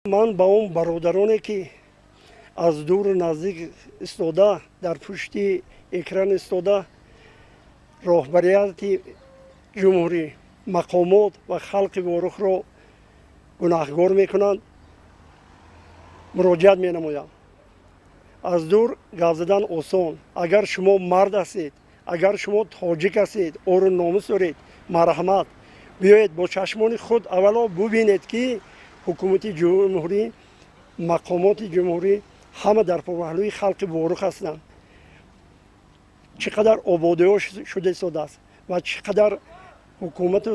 Ман ба он бародароне, ки аз дуру наздик истода, дар пушти экран истода, роҳбарияти ҷумҳурӣ, мақомот ва халқи Ворухро гунаҳгор мекунанд, муроҷиат менамоям. Аз дур гап задан осон. Агар шумо мард ҳастед, агар шумо тоҷик ҳастед, ору номус доред, марҳамат, биёед, бо чашмони худ аввало бубинед, ки ҳукумати ҷумҳурӣ, мақомоти ҷумҳурӣ ҳама дар паҳлӯи халқи Ворух ҳастанд, чӣ қадар ободиҳо шуда истодааст ва чӣ қадар ҳукумату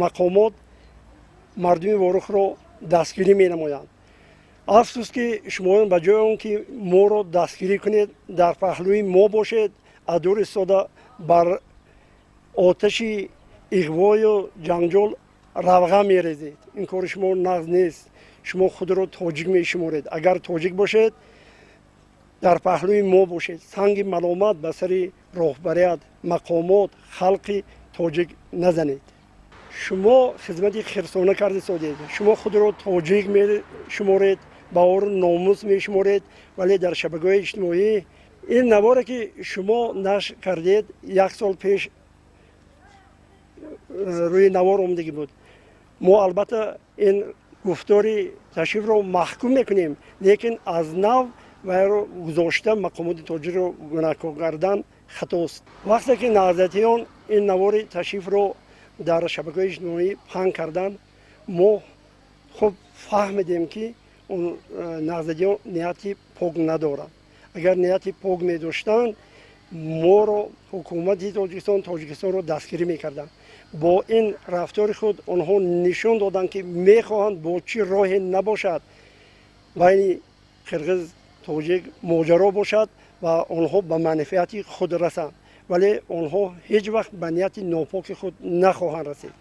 мақомот мардуми Ворухро дастгирӣ менамоянд. Афсӯс, ки шумоён ба ҷои он ки моро дастгирӣ кунед, дар паҳлӯи мо бошед, аз дур истода бар оташи иғвою ҷанҷол равған мерезед. Ин кори шумо нағз нест. Шумо худро тоҷик мешуморед. Агар тоҷик бошед, дар паҳлӯи мо бошед. Санги маломат ба сари роҳбарият, мақомот, халқи тоҷик назанед. Шумо хизмати хирсона карда истодед. Шумо худро тоҷик мешуморед, ба ору номус мешуморед, вале дар шабакаҳои иҷтимоӣ ин наворе, ки шумо нашр кардед, як сол пеш рӯи навор омадагӣ буд. Мо албатта ин гуфтори Ташиевро маҳкум мекунем, лекин аз нав вайро гузошта мақомоти тоҷикро гунаҳкор кардан хатост. Вақте ки наҳзатиён ин навори Ташиевро дар шабакаҳои иҷтимоӣ паҳн карданд, мо хуб фаҳмидем, ки наҳзатиён нияти пок надоранд. Агар нияти пок медоштанд, моро, ҳукумати Тоҷикистон, Тоҷикистонро дастгирӣ мекарданд. Бо ин рафтори худ онҳо нишон доданд, ки мехоҳанд бо чӣ роҳе набошад байни қирғиз, тоҷик моҷаро бошад ва онҳо ба манфиати худ расанд, вале онҳо ҳеҷ вақт ба нияти нопоки худ нахоҳанд расид.